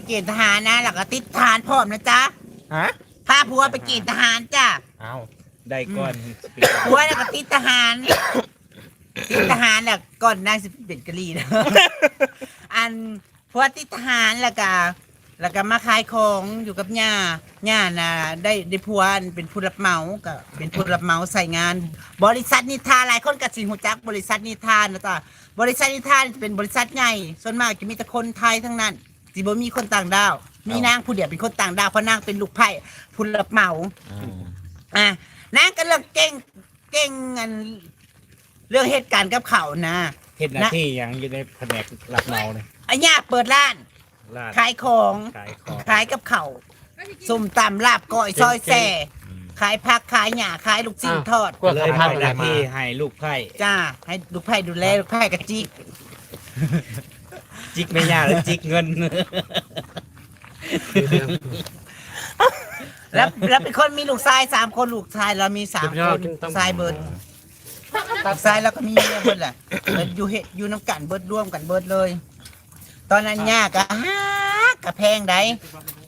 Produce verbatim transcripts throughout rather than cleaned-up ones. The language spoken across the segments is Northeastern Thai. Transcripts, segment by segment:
เกณฑ์ทหารนะ แล้วก็ติดทหารพร้อมนะจ๊ะ ฮะ พาผัวไปเกณฑ์ทหารจ้ะ อ้าวได้ก่อน ผัวแล้วก็ติดทหาร ติดทหารแล้วก่อนนางสิเป็นกะหรี่นะ อันผัวติดทหารแล้วก็แล้วก็มาขายของอยู่กับย่าย่าน่ะได้ได้ผัวอันเป็นผู้รับเหมาก็เป็นผู้รับเหมาใส่งาน บริษัทนิทาหลายคนก็สิรู้จักบริษัทนิทานะจ๊ะ บริษัทนิทานี่จะเป็นบริษัทใหญ่ส่วนมากจะมีแต่คนไทยทั้งนั้นสิบ่มีคนต่างด้าว มีนางผู้เดียวเป็นคนต่างด้าวเพราะนางเป็นลูกไผ่ผู้รับเหมา อืม อ่ะนางก็เรื่องเก่งเก่งอันเรื่องเหตุการณ์กับเขานะ เฮ็ดหน้าที่หยังอยู่ในแผนกรับเหมาเนี่ย อันย่าเปิดร้าน ร้าน ขายของ ขายของ ขายกับเขาวส้มตำลาบก้อยซอยแซ่ อืม ขายผักขายหญ้าขายลูกชิ้นทอด พวก เลย เขา ให้ พา หน้าที่ มา ให้ลูกไผ่ จ้า ให้ลูกไผ่ดูแลลูกไผ่กระจิก จิกไม่ยากเลยจิกเงิน แล้วแล้วเป็นคนมีลูกชายสามคนลูกชายเรามีสามคนชายเบิดลูกชายเราก็มีเมียเบิดแหละเบิดอยู่เฮ็ดอยู่น้ำกันเบิดร่วมกันเบิดเลย ตอนนั้นย่าก็ฮักกะแพงได๋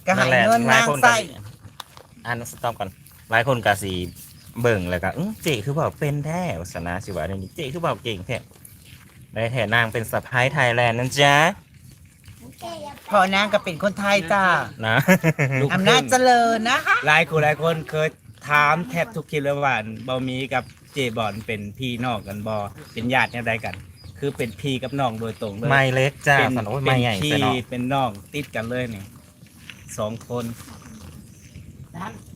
ก็ให้เงินนางใส่ อันสต็อปก่อนหลายคนกะสีเบิ่งแล้วก็อื้อเจ๊คือเว้าเป็นแท้ว่าซั่นนะสิว่าได้นี่เจ๊คือเว้าเก่งแท้ได้แท้นางเป็นสะใภ้ไทยแลนด์นั่นจ้า เพราะนางก็เป็นคนไทยจ้า นะ อำนาจเจริญนะคะ หลายคนหลายคนเคยถามแทบทุกคลิปเลยว่าบ่มีกับเจ๊บอนเป็นพี่น้องกันบ่เป็นญาติแนวใดกัน คือเป็นพี่กับน้องโดยตรงเลย ไม่เล็กจ้า เป็น สันโอ้ย เป็ ไม่ น ใหญ่ พี่ ซะเนาะ เป็นน้องติดกันเลยนี่สองคน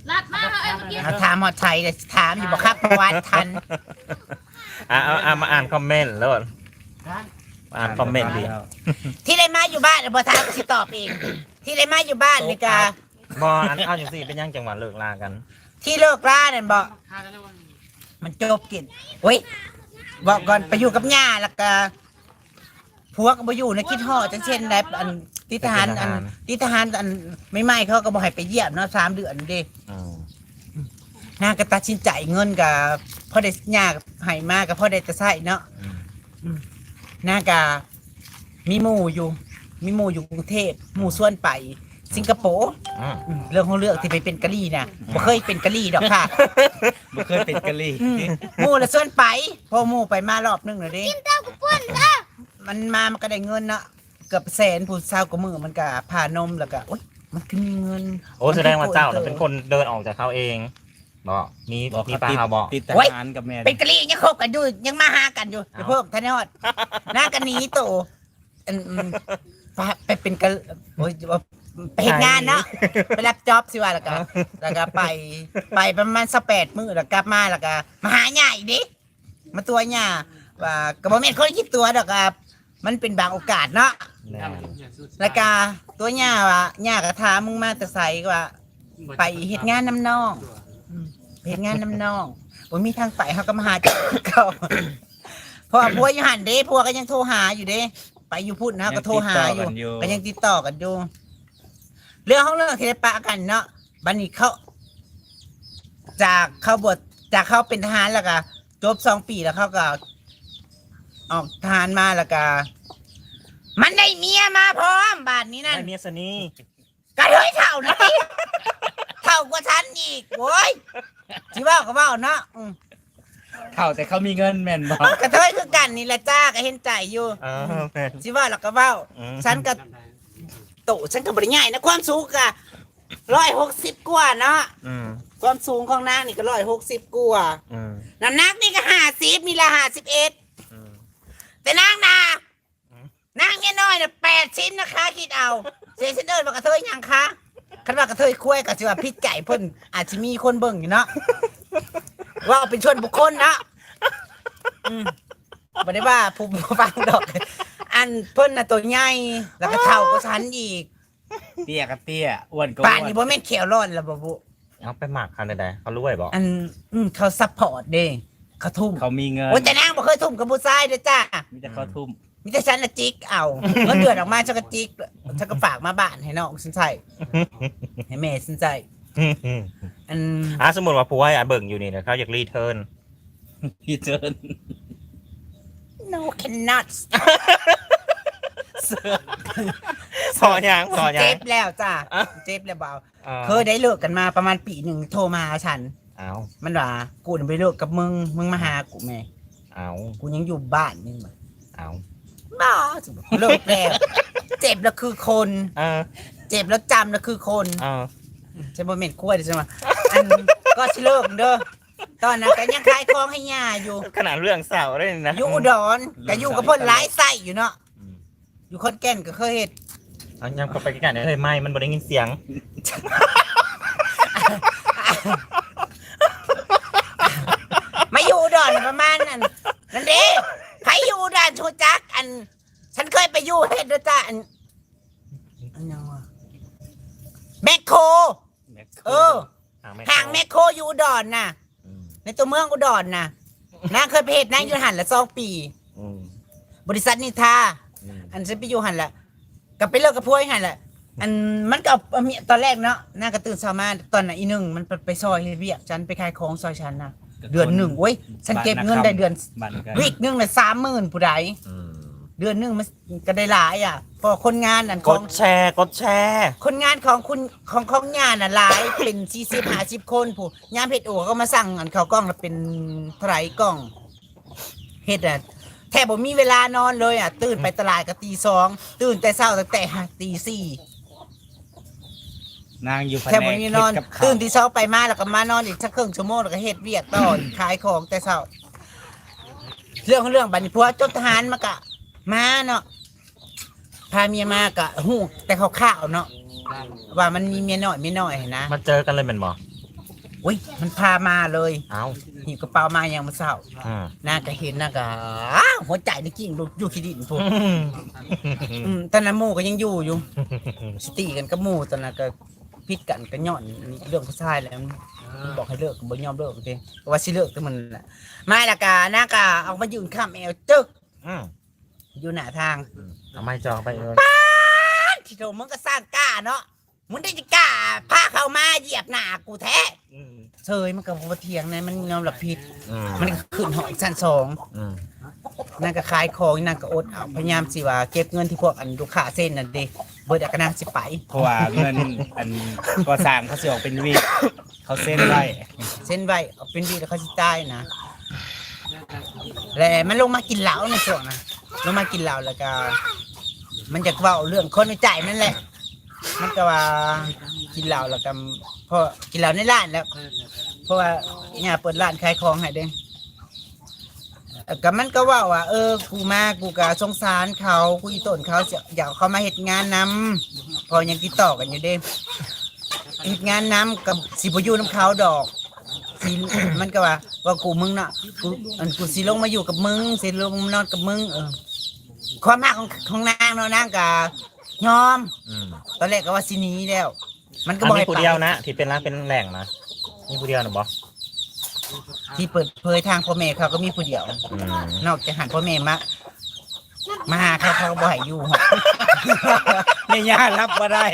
รัดมาเอ้ยเมื่อกี้ ถ้าถามหอดไทยเลยถามอยู่บ่ครับประวัติทัน อ่ะเอาเอามาอ่านคอมเมนต์แล้วก่อนอ่านคอมเมนต์ดิ ที่ได้มาอยู่บ้านบ่ถามสิตอบเอง ที่ได้มาอยู่บ้านนี่กะ บออันเอาอย่างสี่เป็นยังจังหวะเลิกลากัน ที่เลิกลานั่นบ่มันจบกินโอ้ยบอกก่อนไปอยู่กับย่าแล้วก็ผัวก็บ่อยู่นะคิดฮอดจังเช่นใดอันติดทหารอันติดทหารอันใหม่ๆเขาก็บ่ให้ไปเยี่ยมเนาะสามเดือนเด้ อืม นางก็ตัดสินใจเงินก็พอได้ย่าให้มาก็พอได้แต่ใช้เนาะ อืม อืมนางก็มีหมู่อยู่ มีหมู่อยู่กรุงเทพหมู่ชวนไปสิงคโปร์ อืม อืมเรื่องของเรื่องที่ไปเป็นกะหรี่นะบ่เคยเป็นกะหรี่ดอกค่ะ บ่เคยเป็นกะหรี่ อืมหมู่ละชวนไปพอหมู่ไปมารอบหนึงแล้วเด้ กินเต้ากับปุ้นเด้อ มันมามันก็ได้เงินเนาะเกือบแสนผู้สาวกว่ามือมันก็พานมแล้วก็โอ๊ยมันคือมีเงิน โอ้แสดงว่าเจ้าน่ะเป็นคนเดินออกจากเขาเองบอกมี บอก มี เขา ปลา ติด เขาบอก ติดทหารกับแม่ เป็นกะหรี่ยังคบกันอยู่ยังมาหากันอยู่เดี๋ยวเพิ่มทันยอดนางก็หนีโตอันอืมไปไปเป็นกะโอ้ยไปเฮ็ดงานเนาะไปรับจ็อบสิว่าแล้วก็แล้วก็ไปไปประมาณสิบแปดมื้อแล้วกลับมาแล้วก็มาหาย่าอีกเด้มาตัวย่าว่าก็บ่แม่นคนคิดตัวดอกครับมันเป็นบางโอกาสเนาะ แน่ แล้วก็ตัวย่าว่าย่าก็ถามมึงมาแต่ไสก็ว่า ไปเฮ็ดงานนำน้องอืมไปเฮ็ดงานนำน้องบ่มีทางไปเฮาก็มาหาเจ้าเก่าเพราะว่าผัวอยู่หั่นเด้ผัวก็ยังโทรหาอยู่เด้ ไปอยู่พุ้นนะก็โทรหาอยู่ ยังติดต่อกันอยู่ ก็ยังติดต่อกันอยู่ เรื่องของเรื่องที่ได้ปะกันเนาะบัดนี้เขา จากเขาบวชจากเขาเป็นทหารแล้วก็จบสองปีแล้วเขาก็ ออกทหารมาแล้วก็ มันได้เมียมาพร้อมบาดนี้นั่น ได้เมียสนี กระเทยเฒ่านะติเฒ่ากว่าฉันอีกโว้ยสิเว้าก็เว้าเนาะอืม เฒ่าแต่เขามีเงินแม่นบ่ กระเทยคือกันนี่แหละจ้าก็เห็นใจอยู่ เออแม่น สิเว้าแล้วก็เว้า อืม ฉันก็โตฉันก็บ่ได้ใหญ่นะความสูงก็ร้อยหกสิบกว่าเนาะ อืม ความสูงของนางนี่ก็ร้อยหกสิบกว่า อืม น้ำหนักนี่ก็ห้าสิบนี่ละห้าสิบเอ็ด อืม แต่นางนา นางเมียน้อยน่ะแปดสิบนะคะคิดเอาเสียฉันเอิ้นว่ากระเทยหยังคะคันว่ากระเทยควายก็สิว่าผิดใจเพิ่นอาจสิมีคนเบิ่งอยู่เนาะว่าเป็นส่วนบุคคลเนาะอืมบ่ได้ว่าผู้ฟังดอก อันเพิ่นน่ะตัวใหญ่แล้วก็เฒ่ากว่าฉันอีก เตี้ยก็เตี้ยอ้วนก็ ป่าน อ้วน นี้บ่แม่นแขวร้อนแล้วบ่บุ เอาไปหมักเขาได้ใดเขารวยบอก อันอืมเขาซัพพอร์ตเด้เขาทุ่ม เขามีเงิน โอ้ยแต่นางบ่เคยทุ่มกับผู้ชายเด้อจ้า มีแต่เขาทุ่ม มีแต่ฉันละจิกเอาเงินเดือนออกมาฉันก็จิกฉันก็ฝากมาบ้านให้น้องฉันใส่ให้แม่ฉันใส่อัน อ่ะสมมติว่าผัวอ่ะเบิ่งอยู่นี่นะเขาอยากรีเทิร์น พี่เจิน no cannot สอหยังสอหยัง เจ็บแล้วจ้ะ อ่ะ เจ็บแล้วเบา อ่า เคยได้เลิกกันมาประมาณปีหนึ่ง โทรมาหาฉัน เอา มันว่า กูน่ะไปเลิกกับมึง มึงมาหากูแม่ เอา กูยังอยู่บ้านนี่มา เอา บ้าเลิกแล้ว เจ็บแล้วคือคน เออ เจ็บแล้วจำแล้วคือคน เออ ใช่บ่แม่นกล้วยใช่ไหมอันก็สิเลิกเด้อ ตอนนั้นก็ยังขายของให้ย่าอยู่ ขนาดเรื่องเศร้าเลยนะ อยู่อุดรก็อยู่กับเพิ่นหลายไส้อยู่เนาะ อืม อยู่ขอนแก่นก็เคยเฮ็ด เอายังไปกันเลยไม่มันบ่ได้ยินเสียง มาอยู่อุดรประมาณนั้นนั่นเด้ใครอยู่อุดรชูจักอัน ฉันเคยไปอยู่เฮ็ดด้วยจ้าอันอันยังวะแมคโคร เออ ห่างแม่ ห่างแมคโครอยู่อุดรน่ะ อืม ในตัวเมืองอุดรน่ะนางเคยไปเฮ็ดนางอยู่หันละสองปี อืม บริษัทนิทา อืม อันฉันไปอยู่หันละก็ไปเลิกกับพวกหันละอันมันก็เอาเอาเมียตอนแรกเนาะนางก็ตื่นเช้ามาตอนนั้นอีหนึ่งมันไปไปซอยเฮ็ดเวียกฉันไปขายของซอยฉันนะเดือนหนึ่งโอ้ยฉันเก็บเงินได้เดือน บ้านกัน วีคหนึ่งน่ะสามหมื่นผู้ใด อืม เดือนหนึ่งมันก็ได้หลายอ่ะเพอคนงานนั่นข ก อง ดแชร์กดแชร์ คนงานของคุณของของงานน่ะหลาย เป็นสี่สิบห้าสิบคนผู้ยามเฮ็ดโอก็มาสั่งอันเขาวกล่องละเป็นเท่าไหร่กล่องเฮ็ดอ่ะแทบบ่มีเวลานอนเลยอ่ะ ตื่นไปตลาดก็ตีสองตื่นแต่เช้าตั้งแต่ตีสี่ นางอยู่ แทบบ่มีนอน เฮ็ดกับข้าว ตื่นตีสองไปมาแล้วก็มานอนอีกสักครึ่งชั่วโมงแล้วก็เฮ็ดเวียกต่ออีกขายของแต่เช้า เรื่องของเรื่องบัดนี้ผัวจบทหารมาก็มาเนาะพาเมียมาก็ฮู้แต่คร่าวๆเนาะว่ามันมีเมียน้อยเมียน้อยนะ มาเจอกันเลยแม่นบ่ อุ้ยมันพามาเลย เอ้า หิ้วกระเป๋ามายังมื้อเช้า อืม นางก็เห็นนางก็อ้าวหัวใจนี่กิ้งอยู่ขี้ดินพุ้นอืมตอนนั้นหมู่ก็ยังอยู่อยู่ สิตีกันกับหมู่ตอนนั้นก็ผิดกันก็ย้อนเรื่องผู้ชายแหละมันบอกให้เลิกก็บ่ยอมเลิกเด้ก็ว่าสิเลิกแต่มันแหละมาแล้วก็นางก็เอามายื่นคำแอวจึก อืม อยู่หน้าทาง เอาไม้จองไปเออ ที่โถมึงก็สร้างกล้าเนาะมึงได้จะกล้าพาเขามาเหยียบหน้ากูแท้ อืม เซยมันก็บ่เถียงนะมันยอมรับผิด อืม มันก็ขึ้นห้องชั้นสอง อืม นางก็ขายของนางก็อดเอาพยายามสิว่าเก็บเงินที่พวกอันลูกค้าเซ็นนั่นเด้เบิดแล้วก็นางสิไป เพราะว่าเงินอันก่อสร้างเขาสิออกเป็นวีคเขาเซ็นไว้ เซ็นไว้เอาเป็นวีคแล้วเขาสิจ่ายนะและมันลงมากินเหล้าในช่วงนะลงมากินเหล้าแล้วก็ มันอยากเว้าเรื่องคนในใจนั่นแหละ มันก็ว่ากินเหล้าแล้วก็พอกินเหล้าในร้านแล้ว เพราะว่าเนี่ยเปิดร้านขายของให้เด้ เอ่อก็มันก็เว้าว่า เออ กูมากูก็สงสารเขากูอีต้นเขาสิอยากเอาเขามาเฮ็ดงานนำเพอยังติดต่อกันอยู่เด้เฮ็ดงานนำกับสิบ่อยู่นำเขาดอกสิมันก็ว่าว่ากูมึงเนาะกูอันกูสิลงมาอยู่กับมึงสิลงมานอนกับมึงเออความฮักของของนางเนาะนางก็ยอม อืม ตอนแรกก็ว่าสิหนีแล้ว มันก็ อัน บ่ นี้ ให้ ผู้ ไป เดียวนะที่เป็นรักเป็นแหล่งนะนี่ผู้เดียวนะบ่ ที่เปิดเผยทางพ่อแม่เขาก็มีผู้เดียว อืม นอกจากหันพ่อแม่มามาหาเขาเขาก็บ่ให้อยู่หรอก แม่ย่ารับบ่ได้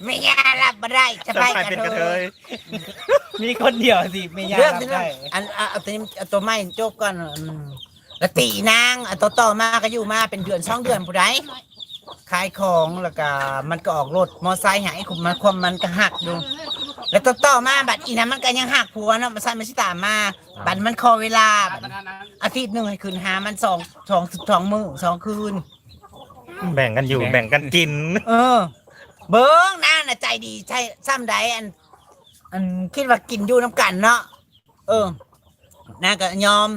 แม่ย่ารับบ่ได้สะ สะ พาย พาย ก เป็น ระ กระ เท เท ย ย มีคนเดียวสิแม่ย่า เรื่อง รับ ที่ ได้ อันอ่ะเอาตัวนี้เอาตัวใหม่จบก่อนอืมแล้วตีนางอ่ะต่อต่อมาก็อยู่มาเป็นเดือนสองเดือนผู้ใดขายของแล้วก็มันก็ออกรถมอไซค์ให้คุณมันความมันก็หักอยู่ แล้วต่อต่อมาบัดอีนั้นมันก็ยังหักผัวเนาะมันใส่มันสิตามมาบัดมันขอเวลาบัดอาทิตย์หนึ่งให้คืนหามันสองสองสองมื้อสองคืน แบ่งกันอยู่แบ่งกันกิน เออ เบิ่งนางน่ะใจดีใช่ซ้ำใดอัน อันคิดว่ากินอยู่น้ำกันเนาะเออ นางก็ยอม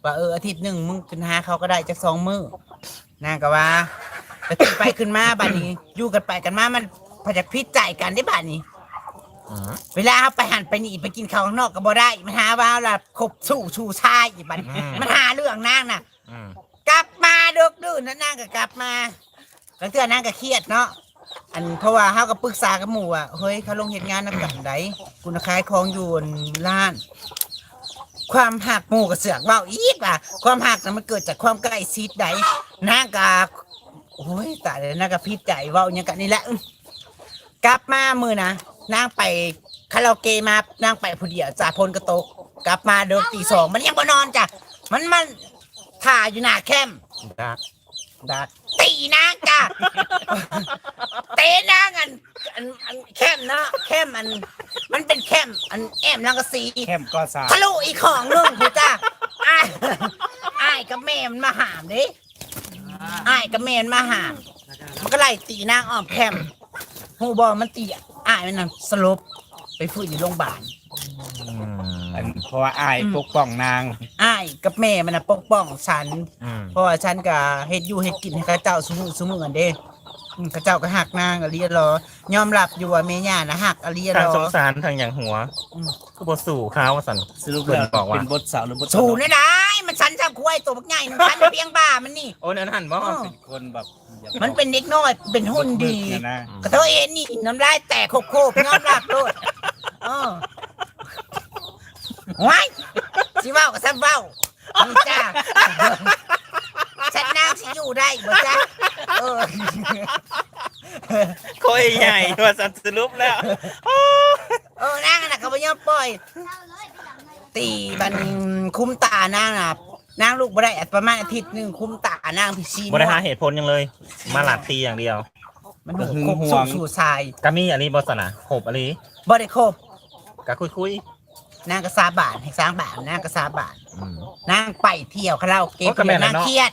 ว่าเอออาทิตย์หนึ่งมึงขึ้นหาเขาก็ได้จักสองมื้อนางก็ว่าแต่ขึ้นไปขึ้นมาบัดนี้ อยู่กันไปกันมามันพอจะผิดใจกันได้บัดนี้ อืม เวลาเขาไปหันไปนี่ไปกินข้าวข้างนอกก็บ่ได้มันหาว่าเราคบสู่ชูชายอีกบัดนี้ อืม มันหาเรื่องนางน่ะ อืม กลับมาดึกดื่นนะนางก็กลับมาบางเทื่อนางก็เครียดเนาะอันเพราะว่าเขาก็ปรึกษากับหมู่ว่าเฮ้ยเขาลงเฮ็ดงานนำกันไดกูนะขายของอยู่ร้าน ความหักหมู่ก็เสือกเว้าอีกว่าความหักนะมันเกิดจากความใกล้ชิดไดนางก็โอ้ยตายแล้วนางก็ผิดใจเว้าอย่างกันนี่แหละ กลับมามื้อนะนางไปคาราโอเกะมานางไปผู้เดียวจ้าพนก็ตก กลับมาเดินตีสองมันยังบ่นอนจ้ะมันมันถ่าอยู่หน้าแคมป์ ดัก ดัก ตีนางจ้ะ เตะนางอัน อัน อันแคมเนาะ แคมอัน มันเป็นแคมอันแอมรังกะสี แคมก่อสร้าง ทะลุอีกของหนึ่งพุ้นจ้ะ อ้าย อ้ายกับแม่มันมาห้ามเด้ อ้ายกับแม่มันมาห้าม มันก็ไล่ตีนางอ้อมแคม ฮู้บ่ มันตีอ้ายมันนั่นสลบ ไปฟื้นอยู่โรงพยาบาล อืม อันเพราะว่าอ้าย อืม ปกป้องนาง อ้ายกับแม่มันน่ะปกป้องฉัน อืม เพราะว่าฉันก็เฮ็ดอยู่เฮ็ดกินให้เขาเจ้าซุมื้อซุมื้อกันเด้ อืม เขาเจ้าก็ฮักนางอีหลีหรอ ยอมรับอยู่ว่าแม่ย่าน่ะฮักอีหลีหรอ ทางสงสารทางอย่างหัว อืม คือบ่สู้เขาว่าซั่น สรุป เพิ่น แล้ว บอกว่า เป็นบทสาวหรือบท สูนได้ได้ มันสันเท่าควายตัวบักใหญ่นึงสันเพียงบ่ามันนี่ โอ้นั่นหั่นบ่ อ้อ เป็นคนแบบ มันเป็นเด็กน้อย เป็นหุ่นดี นะนะ กระเทยเอ็นนี่น้ำลายแตกโคบๆยอมรับโลด เออ ว้าย สิเว้าก็ซ้ำเว้า นี่จ้า ฉันนางสิอยู่ได้บ่จ้า เออ โคยใหญ่ว่าซั่นสรุปแล้ว เออ นางน่ะก็บ่ยอมปล่อย ตีบัดคุ้มตานางน่ะ นางลูกบ่ได้ประมาณอาทิตย์หนึ่งคุ้มตานางพี่ซี บ่ได้หาเหตุผลหยังเลย มาหลัดตีอย่างเดียว มันหูคบสู่สู่ชาย ก็มีอันนี้บ่ซั่นน่ะหบอันนี้ บ่ได้คบ ก็คุยคุย นางก็สาบานให้สร้างบาปนางก็สาบาน ๆอืม นางไปเที่ยวคาราโอเกะ โอ้ก็แม่นแหละ นาง เนาะ เครียด